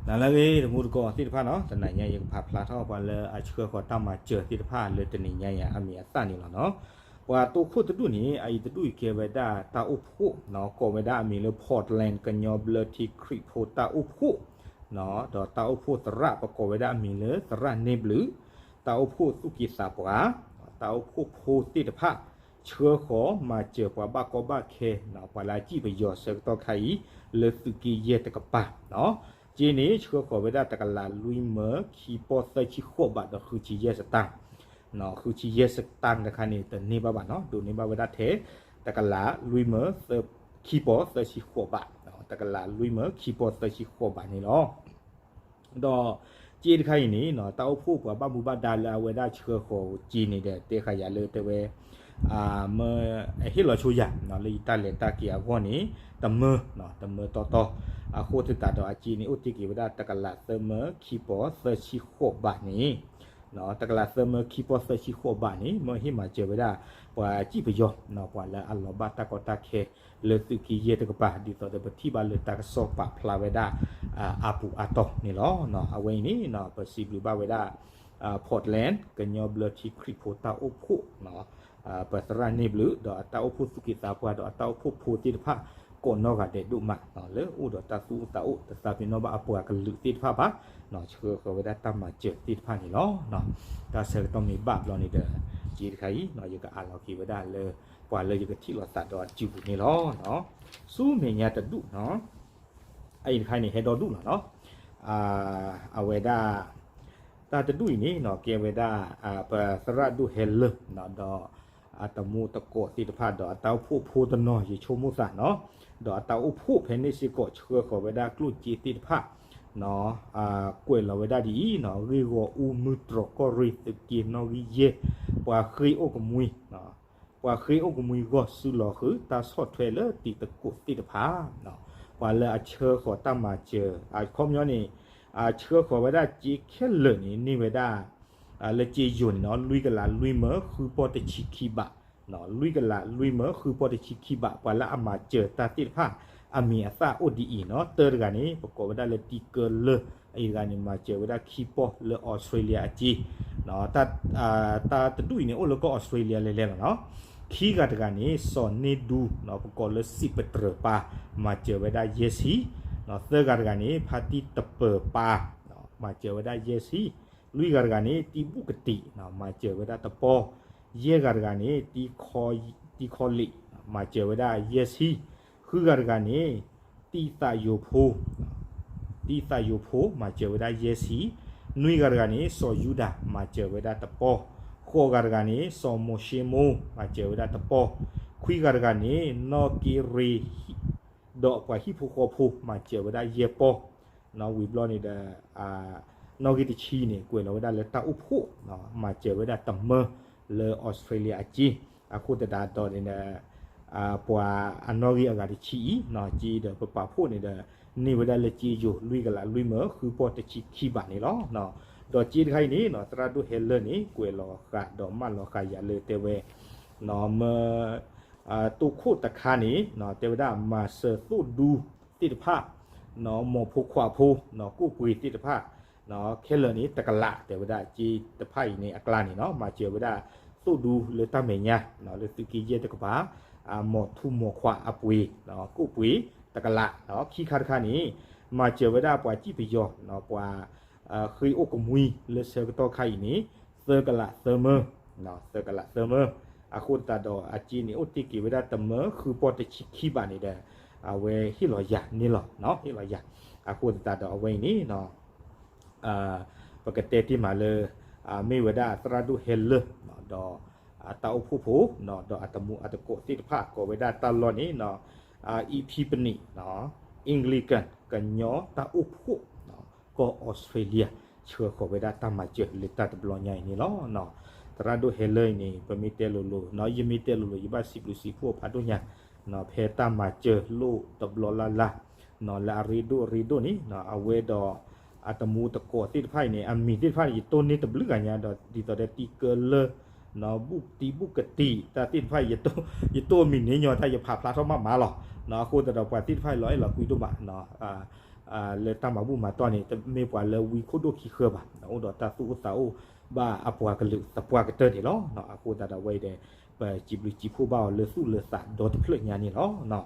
နၤလၢအဂ့ၤ တမူတကိးသ့ၣ်တဖၣ်နီၤ, တနံၤညါအံၤ ယကဖးဖျါထီၣ်ပှၤလၢအဆှၢဃီၤတၢ်မၤစၢၤသ့ၣ်တဖၣ်လၢတနံၤညါအံၤအမံၤအသၣ်န့ၣ်လီၤနီၤ. ပှၤတိခိၣ်တဒူၣ်န့ၣ် အအံၤတဒူၣ်အံၤကဲဝဲဒၣ်တၢ်အိၣ်ဖှိၣ်နီၤ, ကိးဝဲဒၣ်အမံၤလၢ Portland ကညီဘျၢထံခရံာ်ဖိတၢ်အိၣ်ဖှိၣ်နီၤ, ဒီးတၢ်အိၣ်ဖှိၣ်သရၣ် ပကိးဝဲဒၣ်အမံၤလၢသရၣ်န့ၢ်ဘျုး, တၢ်အိၣ်ဖှိၣ်သူၣ်က့သးပှၢ်, တၢ်အိၣ်ဖှိၣ်ဖိသ့ၣ်တဖၣ် ဆှၢဃီၤမၤစၢၤပှၤဘၣ်ကီဘၣ်ခဲနီၤ, ပှၤလၢအစံၣ်ပယီၤဆၢကတီၢ်ခါအံၤ လၢသုးက့ယဲၢ်တကပၤနီၤ. က့န့ၣ် ဆှၢဃီၤဝဲဒၣ်တကလးလွံၢ်မၢခံပီၢ်သၢဆံဃိးဘးဒီးဃုဆံယဲၢ်စတၢၣ်, ဃုဆံယဲၢ်စတၢၣ်တခါန့ၣ် တန့ၢ်ဘၣ်ဘၣ်နီၤ, ဒိးန့ၢ်ဘၣ်ဝဲဒၣ်ထဲ တကလးလွံၢ်မၢ ခံပီၢ်သၢဆံဃိးဘး, တကလးလွံၢ်မၢခံပီၢ်သၢဆံဃိးဘးန့ၣ်လီၤ. ဒီးက့တခါအံၤန့ၣ် တၢ်အိၣ်ဖှိၣ်ပှၤဘၣ်မူဘၣ်ဒါလၢအဝဲဒၣ်ဆှၢဃီၤက့န့ၣ်ဒီး တဲဃာ်ယၤလၢတဲဝဲ မၢ ဟ့ၣ်လီၤဆိယၤ လၢယတၢ်လဲၤတၢ်က့ၤအဂီၢ်န့ၣ် တမၢ တမၢတီတီ, အဃိသတးဒီးအက့န့ၣ် အိၣ်တ့ၢ်က့ၤဝဲဒၣ်တကလးသၢမၢခံပီၢ်သၢဆံဃိးဘးန့ၣ် တကလးသၢမၢခံပီၢ်သၢဆံဃိးဘးန့ၣ် မၢဟ့ၣ်မၤစၢၤဝဲဒၣ် ပှၤစံၣ်ပယီၤ ပှၤလၢအလီၤဘၣ်တၢ်ကီတၢ်ခဲ လၢသုးက့ယဲၢ်တကပၤ ဒ်သိးဒီးပထံၣ်ဘၣ်လၢတၢ်ကစီၣ်ပာ်ဖျါဝဲဒၣ် အါပူၤအါတီၢ်န့ၣ်လီၤ. အဝဲအံၤန့ၣ် ပစံးဘျုးဘၣ်ဝဲဒၣ် Portland ကညီဘျၢထံခရံာ်ဖိတၢ်အိၣ်ဖှိၣ် ပသရၣ်န့ၢ်ဘျုး ဒီးအတၢ်အိၣ်ဖှိၣ်သူၣ်က့သးပှၢ် ဒီးအတၢ်အိၣ်ဖှိၣ်ဖိသ့ၣ်တဖၣ် ကိးနီၢ်ဂၤဒဲးဒိၣ်မး လၢအိၣ်ဒီးတၢ်သူၣ်အိၣ်သးအိၣ် တသးပ့ၤနီၣ်ဘၣ်အပှၤကလုာ်သ့ၣ်တဖၣ်ဘၣ်, ဆှၢဃီၤဝဲဒၣ်တၢ်မၤစၢၤသ့ၣ်တဖၣ်န့ၣ်လီၤ. တၢ်ဆၢကတီၢ်မ့ၢ်ဘၣ်ဘျီန့ၣ်ဒီး က့တခါအံၤ ယကအးလီၤက့ၤဝဲဒၣ်လၢ ပှၤလၢယကထံၣ်လိာ်သးဒီးအစုပူၤန့ၣ်လီၤ. ဆူမဲာ်ညါတဒူၣ်နီၤ အအံၤတခါန့ၣ် ဟဲဒီဒူၣ်လီၤနီၤ. အဝဲဒၣ် တၢ်တဒူၣ်အံၤန့ၣ်နီၤ ကဲဝဲဒၣ် ပသရၣ်ဒိၣ်ဟဲလၢာ်နီၤ ဒီးအတမူတကိးသ့ၣ်တဖၣ် ဒီးအတၢ်အိၣ်ဖှိၣ်ဖိတနီၤ ယဆိကမိၣ်သးနီၤ, ဒီးအတၢ်အိၣ်ဖှိၣ်ဖဲန့ၣ်စ့ၢ်ကီး ဆှၢဃီၤဝဲဒၣ်ကျိၣ်စ့သ့ၣ်တဖၣ် ကွဲးလီၤဝဲဒၣ်ဒ်အံၤနီၤ, ဂ့ၢ်ဂီၤအူမုၢ်တြီၤကီၢ်ရ့ၣ် သုးက့နီၣ်ဂံၢ်ယဲၢ် ပှၤဃ့အိၣ်ကမှံ ပှၤဃ့အိၣ်ကမှံဂီၢ် စုလီၤဃုာ်တၢ်ဆီၣ်ထွဲလၢတံၤသကိးသ့ၣ်တဖၣ်, ပှၤလၢအဆှၢဃီၤတၢ်မၤစၢၤ အခီပညီန့ၣ် ဆှၢဃီၤဝဲဒၣ်စ့ခဲလၢာ်န့ၣ် န့ၢ်ဝဲဒၣ် လၢစ့ယိၤန့ၣ်နီၤ လွံၢ်ကလးလွံၢ်မၢဃုပီၢ်တဆံခံဘး, လွံၢ်ကလးလွံၢ်မၢဃုပီၢ်တဆံခံဘး ပှၤလၢအမၤစၢၤတၢ်သ့ၣ်တဖၣ် အမံၤအသၣ်အိၣ်ဒ်အံၤနီၤ, တၢတဂၤန့ၣ် ပကိးဝဲဒၣ်လၢတံၤကၢလၢာ် အအံၤတဂၤန့ၣ် မၤစၢၤဝဲဒၣ်ခံပီၢ်လၢအီစထြ့လယါအစ့ တၢ်တဒူၣ်အံၤန့ၣ် အိၣ်လၢကီၢ်အီစထြ့လယါလဲၤလဲၤလီၤနီၤ. ခံဂၤတဂၤန့ၣ် စီၤန့ၢ်ဒူ ပကိးလၢစံးပတြၢၤပၢ် မၤစၢၤဝဲဒၣ်ယဲၢ်ဆံ, သၢဂၤတဂၤန့ၣ် ဖါတံၢ်တပၢၤပၢ် မၤစၢၤဝဲဒၣ်ယဲၢ်ဆံ, လွံၢ်ဂၤတဂၤန့ၣ် တံၤဘူၣ်ကတံး မၤစၢၤဝဲဒၣ်တပီၢ်, ယဲၢ်ဂၤတဂၤန့ၣ် တံၤခီလံး မၤစၢၤဝဲဒၣ်ယဲၢ်ဆံ, ဃုဂၤတဂၤန့ၣ် တံၤသးယိၤဖိ တံၤသးယိၤဖိ မၤစၢၤဝဲဒၣ်ယဲၢ်ဆံ, နွံဂၤတဂၤန့ၣ် စီၤယူဒၤ မၤစၢၤဝဲဒၣ်တပီၢ်, ဃိးဂၤတဂၤန့ၣ် စီၤမိၤၡ့မိၢ် မၤစၢၤဝဲဒၣ်တပီၢ်, ခွံဂၤတဂၤန့ၣ် နီၢ်က့ရ့ၤ ဒီးပှၤဟံၣ်ဖိဃီဖိ မၤစၢၤဝဲဒၣ်ယဲၢ်ပီၢ်, ဝံၤဘျီန့ၣ်ဒီး နီၣ်ဂံၢ်တဆံန့ၣ် ကွဲးလီၤဝဲဒၣ်လၢတၢ်အိၣ်ဖှိၣ် မၤစၢၤဝဲဒၣ်တမၢလၢအီစထြ့လယါအစ့, အဃိသတးဒီးန့ၣ်ဒီး ပှၤအနီၣ်ဂံၢ်အဂၤတဆံအံၤ စ့ဒီးပပာ်ဖှိၣ်န့ၣ်ဒီး န့ၢ်ဝဲဒၣ်လၢစ့ယိၤ လွံၢ်ကလးလွံၢ်မၢဃုပီၢ်တဆံခံဘးန့ၣ်လီၤ. ဒီးစ့တခါအံၤန့ၣ် သရၣ်ဒိၣ်ဟဲလၢာ်န့ၣ် ကွဲးလီၤဃာ်ဒီးမၢလီၤဃာ်ယၤလၢတဲဝဲ မၢ တိခိၣ်တခါန့ၣ် တဲဝဲဒၣ်မၤစၢၤသိၣ်ဒူသ့ၣ်တဖၣ် မိၢ်ဖိခွါဖိ ကိၣ်ပှ့ၤသ့ၣ်တဖၣ် ခဲလၢာ်န့ၣ် တကလး တဲဝဲဒၣ်စ့တဖၣ်အံၤန့ၣ် အကျါန့ၣ်နီၤ မၤစၢၤဝဲဒၣ်သိၣ်ဒူလၢတၢ်မဲာ်ညါ လၢသုးက့ယဲၢ်တကပၤ မိၢ်ထူမိၢ်ခွါအပှ့ၤ ကိၣ်ပှ့ၤတကလး, ခံခါတခါန့ၣ် မၤစၢၤဝဲဒၣ်ပှၤစံၣ်ပယီၤ ပှၤ ဃ့အိၣ်ကမှံလၢဆၢကတီၢ်ခါအံၤန့ၣ် သၢကလးသၢမၢ သၢကလးသၢမၢ, အဃိသတးဒီးအစ့န့ၣ် အိၣ်တ့ၢ်က့ၤဝဲဒၣ်တမၢဃုပီၢ်တဆံခံဘးန့ၣ်ဒီး အဝဲဟ့ၣ်လီၤယၤန့ၣ်လီၤ, ဟ့ၣ်လီၤယၤ, အဃိသတးဒီးအဝဲအံၤန့ၣ် ပကတဲတ့ၢ်မးလၢ မ့ၢ်ဝဲဒၣ်သရၣ်ဒိၣ်ဟဲလၢာ် ဒီးအတၢ်အိၣ်ဖှိၣ်ဖိ ဒီးအတမူအတကိးသ့ၣ်တဖၣ် ကိးဝဲဒၣ်တၢ်လီၢ်န့ၣ် Epiphany Anglican ကညီတၢ်အိၣ်ဖှိၣ် ကီၢ်အီစထြ့လယါ ဆှၢဃီၤဝဲဒၣ်တၢ်မၤစၢၤလၢတၢ်တဘျီညါအံၤန့ၣ်လီၤ. သရၣ်ဒိၣ်ဟဲလၢာ်အံၤန့ၣ် ပမ့ၢ်တဲလိၤလိၤ ယမ့ၢ်တဲလိၤလိၤ ယဘၣ်စံးဘျုးစံးဖှိၣ်ဖးဒိၣ်ညါ ဖဲတၢ်မၤစၢၤလိၣ်တဘျီလၢ်လၢ် လၢအရ့ဒိၣ်အရ့ဒိၣ်န့ၣ် အဝဲဒီး အတမူတကိးသ့ၣ်တဖၣ်အံၤန့ၣ် အမံၤသ့ၣ်တဖၣ်န့ၣ် ယတိၢ်န့ၢ်တဘျုးဂၤညါဒီး ဒ်သိးဒီးတံၤကၢလၢာ် ဘူၣ်တံၤဘူၣ်ကတံၤ တၢ်သ့ၣ်တဖၣ် ယတိၢ်အမံၤန့ၣ်ညီတၢ် ယဖးဖျါထီၣ်မးမးလီၤ. အဃိသတးဒီးပှၤသ့ၣ်တဖၣ်အံၤလီၤအဲၣ်လီၤကွံဒိၣ်မး လၢတၢ်မၤဘူၣ်မၤတီၢ်န့ၣ် တမ့ၢ်ပှၤလၢဝံခိၣ်ဒိၣ်ခံဃၢဘၣ်, အိၣ်ဒီးတၢ်သူၣ်အိၣ်သးအိၣ်ဘၣ်အပှၤကလုာ်သပှၢ်ကတၢၢ်န့ၣ်လီၤ. အဃိသတးဒီးအဝဲအံၤဒီး ပစံးဘျုးစံးဖှိၣ်ဘၣ်အီၤလၢသူၣ်လၢသးဒီတဖျၢၣ်ညါန့ၣ်လီၤ.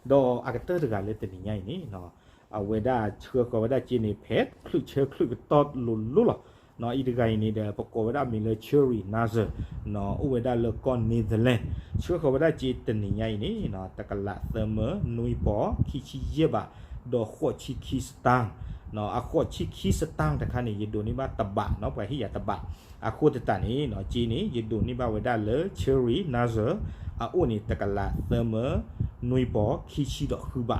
ဒီးအကတၢၢ်တဂၤလၢတနံၤညါအံၤန့ၣ် အဝဲဒၣ်ဆှၢဃီၤဝဲဒၣ်စ့န့ၣ် ဖဲချုးဆၢချုးကတီၢ်လိၤလိၤလီၤ. အံၤတဂၤအံၤန့ၣ်ဒီး ပကိးဝဲဒၣ်မံၤလၢ Cherry Nazar အိၣ်ဝဲဒၣ်လၢကီၢ် Netherlands, ဆှၢဃီၤဝဲဒၣ်စ့တနံၤညါအံၤန့ၣ် တကလးသၢမၢနွံပီၢ်ခံဆံယဲၢ်ဘး ဒီးဃိးဆံခံ stamp, အဃိးဆံခံ stamp တခါန့ၣ် ယဒိးန့ၢ်ဘၣ်တဘးနီၤ, ပှၤဟ့ၣ်ယၤတဘး, အဃိသတးန့ၣ် စ့န့ၣ် ယဒိးန့ၢ်ဘၣ်ဝဲဒၣ်လၢ Cherry Nazar အအိၣ်န့ၣ် တကလးသၢမၢနွံပီၢ်ခံဆံဒီးဃုဘး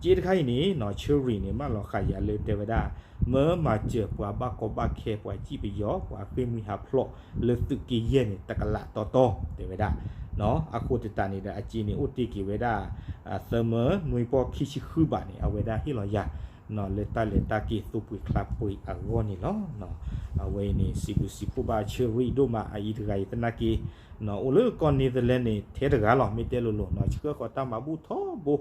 စ့တခါအံၤန့ၣ် Cherry န့ၣ် မၢလီၤဃာ်ယၤလၢတဲဝဲဒၣ် မၢမၤစၢၤပှၤဘၣ်ကီဘၣ်ခဲပှၤစံၣ်ပယီၤ ပှၤဃ့ၢ်မှံဟးဖျိးလၢသုးက့ယဲၢ်န့ၣ် တကလးတီတီ တဲဝဲဒၣ်, အဃိသတးန့ၣ်ဒီး အစ့န့ၣ် အိၣ်တ့ၢ်က့ၤဝဲဒၣ် သၢမၢနွံပီၢ်ခံဆံဃုဘးန့ၣ် အဝဲဒၣ်ဟ့ၣ်လီၤယၤ လၢတၢ်လဲၤတၢ်က့ၤသူပှ့ၤချါပှ့ၤအဂီၢ်န့ၣ်လီၤ. အဝဲအံၤန့ၣ် စံးဘျုးစံးဖှိၣ်ဘၣ် Cherry ဒိၣ်မး အအံၤတဂၤအံၤသနာ်က့ အိၣ်လၢကီၢ် Netherlands န့ၣ် ထဲတဂၤလီၤ, မ့ၢ်တဲလိၤလိၤ ဆှၢဃီၤတၢ်မၤဘူၣ်ထီဘိ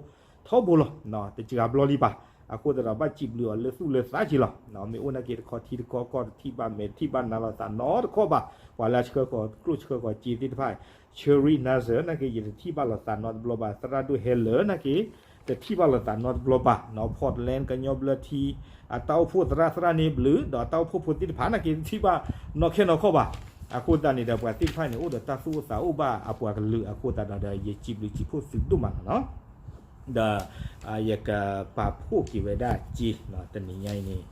ထီဘိလီၤ, တစှၤဘျီလံဘၣ်, အဃိသတးဒီး ဘၣ်စံးဘျုးအီၤလၢသူၣ်လၢသးက့လီၤ. မ့ၢ်အိၣ်နာ်က့တခီထံတခီကီၢ် တထံၣ်ဘၣ်မဲာ်တထံၣ်ဘၣ်နါလီၤသးနီတခီဘၣ်, ပှၤလၢအဆှၢဃီၤကျိၣ်ဆှၢဃီၤစ့သ့ၣ်တဖၣ် Cherry Nazar နာ်က့ ယတထံၣ်ဘၣ်လီၤသးနီတဘျီဘၣ်, သရၣ်ဒိၣ်ဟဲလၢာ်နာ်က့ တထံၣ်ဘၣ်လီၤသးနီတဘျီဘၣ်, Portland ကညီဘျၢထံ အတၢ်အိၣ်ဖှိၣ်သရၣ်သရၣ်န့ၣ်ဘျုး ဒီးအတၢ်အိၣ်ဖှိၣ်ဖိသ့ၣ်တဖၣ်နာ်က့ တထံၣ်ဘၣ်နီၢ်ခဲနီၢ်ခီၣ်ဘၣ်. အဃိသတးန့ၣ်ဒီး ပှၤသ့ၣ်တဖၣ်န့ၣ် အိၣ်ဒီးတၢ်သူၣ်အိၣ်သးအိၣ်ဘၣ်အပှၤကလုာ်အဃိသတးဒီး ယစံးဘျုးစံးဖှိၣ်သုဒိၣ်မးလီၤနီၤ. ဒီး ယကပာ်ဖှိၣ်က့ၤဝဲဒၣ်စ့ တနံၤညါအံၤန့ၣ်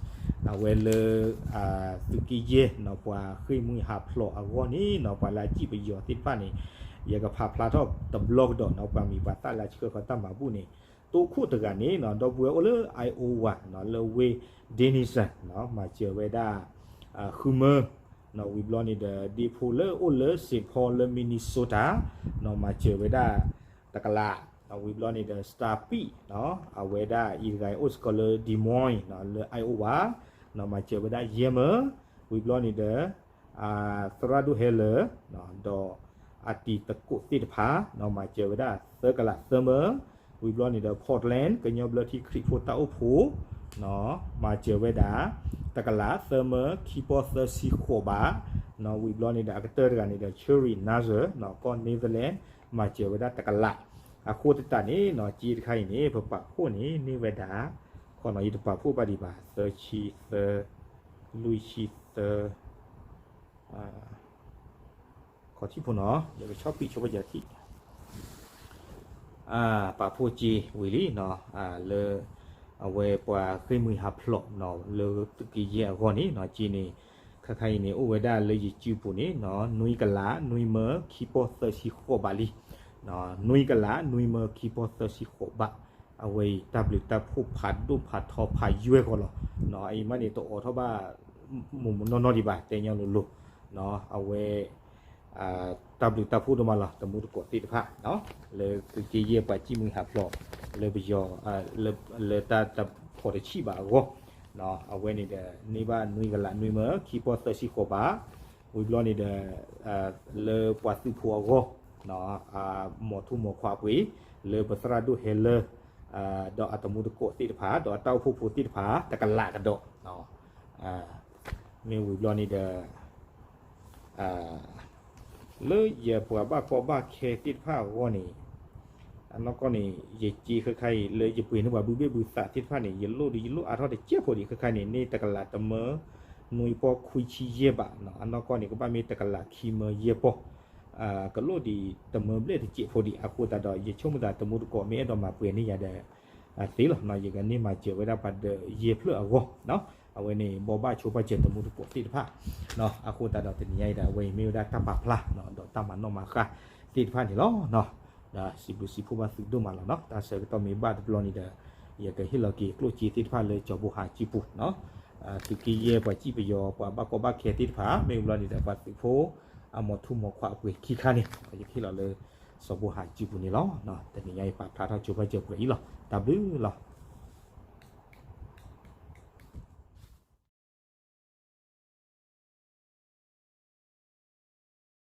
အဝဲလၢ သုးက့ယဲၢ်နီၤ ပှၤဃ့ၢ်မှံဟးဖျိးအဂီၢ်န့ၣ်နီၤ ပှၤလၢအစံၣ်ပယီၤသ့ၣ်တဖၣ်န့ၣ် ယကဖးဖျါထီၣ်တဘျီကဒီးနီၤ ပှၤမံၤပှၤသၣ်လၢအဆှၢဃီၤတၢ်မၤဘူၣ်န့ၣ် တိခိၣ်တဂၤန့ၣ်နီၤ ဒီပုၢ်ဝဲၢ်အိၣ်လၢ Iowa နီၤ လၢဝ့ၢ် Denison နီၤ မၤစၢၤဝဲဒၣ် ဃုမၢ နီၤ ဝံၤဘျီန့ၣ်ဒီး ဒ့ဖိလၢအိၣ်လၢ Saint Paul လၢ Minnesota နီၤ မၤစၢၤဝဲဒၣ် တကလး, ဝံၤဘျီန့ၣ်ဒီး Star Peak နီၤ အဝဲဒၣ်အံၤတဂၤအံၤအိၣ်စ့ၢ်ကီးလၢ Des Moines နီၤ လၢ Iowa နီၤ မၤစၢၤဝဲဒၣ်ယဲၢ်မၢ, ဝံၤဘျီန့ၣ်ဒီး သရၣ်ဒိၣ်ဟဲလၢာ် ဒီးအတံၤသကိးသ့ၣ်တဖၣ် နီၤ မၤစၢၤဝဲဒၣ်သၢကလးသၢမၢ, ဝံၤဘျီန့ၣ်ဒီး Portland ကညီဘျၢထံခရံာ်ဖိတၢ်အိၣ်ဖှိၣ် နီၤ မၤစၢၤဝဲဒၣ် တကလးသၢမၢ ခံပီၢ်သၢဆံဃိးဘး, နီၤ ဝံၤဘျီန့ၣ်ဒီး အကတၢၢ်တဂၤန့ၣ်ဒီး Cherry Nazar နီၤ ကီၢ် Netherlands မၤစၢၤဝဲဒၣ်တကလး, အဃိသတးန့ၣ်နီၤ စ့တခါအံၤန့ၣ် ပပာ်ဖှိၣ်န့ၣ် န့ၢ်ဝဲဒၣ် ခီနီၤ ယတပာ်ဖှိၣ်ဘၣ်ဒံးဘၣ် သၢဆံသၢ လွံၢ်ဆံသၢ ခီထံၣ်ဖိနီၤ ယကဆီၣ်ပံာ်ဆိပာ်စၢၤထံၣ် ပာ်ဖှိၣ်စ့ဝံၤလံနီၤ လၢ အဝဲပှၤဃ့ၢ်မှံဟးဖျိးနီၤ လၢသုးက့ယဲၢ်အဂီၢ်န့ၣ်နီၤ စ့န့ၣ် ခါခါအံၤန့ၣ် အိၣ်ဝဲဒၣ်လၢယစုပူၤန့ၣ်နီၤ နွံကလး နွံမၢ ခံပီၢ်သၢဆံဃိးဘးလံ, နွံကလး နွံမၢ ခံပီၢ်သၢဆံဃိးဘး, အဝဲအံၤတၢ်ဘျုးတၢ်ဖှိၣ်ဖးဒိၣ်ဖးထီဖးယွဲၢ်ဃီလီၤ, အအံၤမးန့ၣ် တအိးထီၣ်ဘၣ် မုၢ်မုၢ်နီၢ်နီၢ်ဒံးဘၣ် တဲညီလိၤလိၤ, အဝဲ တၢ်ဘျုးတၢ်ဖှိၣ်ဒိၣ်မးလီၤ တမူတကိးသ့ၣ်တဖၣ် လၢသုးက့ယဲၢ်ပှၤစံၣ်မှံဟးဖျိး လၢပယီၤ လၢတၢ်တဖီၣ်တဆံၣ်ဘၣ်အဂီၢ်, အဝဲန့ၣ်ဒီး န့ၢ်ဘၣ်နွံကလးနွံမၢ ခံပီၢ်သၢဆံဃိးဘး, ဝံၤဘျီန့ၣ်ဒီး လၢပှၤသုးဖိအဂီၢ် မိၢ်ထူမိၢ်ခွါပှ့ၤ လၢပသရၣ်ဒိၣ်ဟဲလၢာ် ဒီးအတမူတကိးသ့ၣ်တဖၣ် ဒီးအတၢ်အိၣ်ဖှိၣ်ဖိသ့ၣ်တဖၣ် တကလးကဒီး မ့ၢ်ဝံၤဘျီန့ၣ်ဒီး လၢယပှၤဘၣ်ကီဘၣ်ခဲသ့ၣ်တဖၣ်အဂီၢ်န့ၣ် အနီၢ်ကီၢ်န့ၣ် ယစ့ခဲခါအံၤ လၢယပှ့ၤန့ၢ်ပှၤဘုဘ့ၣ်ဘုသးသ့ၣ်တဖၣ်န့ၣ် ယလိၣ်ဒီးယလိၣ်အါထီၣ်တစဲးဖိဒံး ခဲခါန့ၣ် န့ၢ်တကလးတမၢ နွံပီၢ်ခွံဆံယဲၢ်ဘး အနီၢ်ကီၢ်န့ၣ် ကဘၣ်မ့ၢ်တကလးခံမၢယဲၢ်ပီၢ် ကလိၣ်ဒံးတမၢဘျဲၣ်တစဲးဖိဒံး အဃိသတးဒီး ယဆိကမိၣ်သးတမူတကိးမ့ၢ်အဲၣ်ဒိးမၤပှဲၤန့ၢ်ယၤဒီး သ့လီၤ ယကန့ၢ်မၤစၢၤဝဲဒၣ်ပှၤဒီးယဲၢ်ဖျၢၣ်အဂီၢ် အဝဲန့ၣ် ဘိးဘၣ်ဆိပာ်စၢၤတမူတကိးသ့ၣ်တဖၣ် အဃိသတးဒီးတနံၤညါအံၤဒီး အဝဲအံၤမ့ၢ်ဝဲဒၣ်တၢ်ပာ်ဖျါ ဒီးတၢ်မၤနီၣ်မၤဃါသ့ၣ်တဖၣ်န့ၣ်လီၤ. ဒီးစံးဘျုးစံးဖှိၣ်ဘၣ်သုဒိၣ်မးလီၤနီၤ တၢ်ဆၢကတီၢ်မ့ၢ်ဘၣ်တဘျီန့ၣ်ဒီး ယကဟ့ၣ်လီၤက့ၤကျိၣ်စ့သ့ၣ်တဖၣ်လၢကၠီၤဘိဟးစုပူၤ သုးက့ယဲၢ်ပှၤစံၣ်ပယီၤ ပှၤဘၣ်ကီဘၣ်ခဲသ့ၣ်တဖၣ် မ့ၢ်ဝံၤဘျီန့ၣ်ဒီး ပှၤသုးဖိ အမိၢ်ထူမိၢ်ခွါအပှ့ၤခံခါန့ၣ် ယကဟ့ၣ်လီၤလၢ ကၠီၤဘိဟးစုပူၤန့ၣ်လီၤ. တနံၤညါအံၤပာ်ဖျါထီၣ်ကၠိဘၣ်ကၠိပှဲၤအံၤလီၤ. တၢ်ဘျုးလီၤ.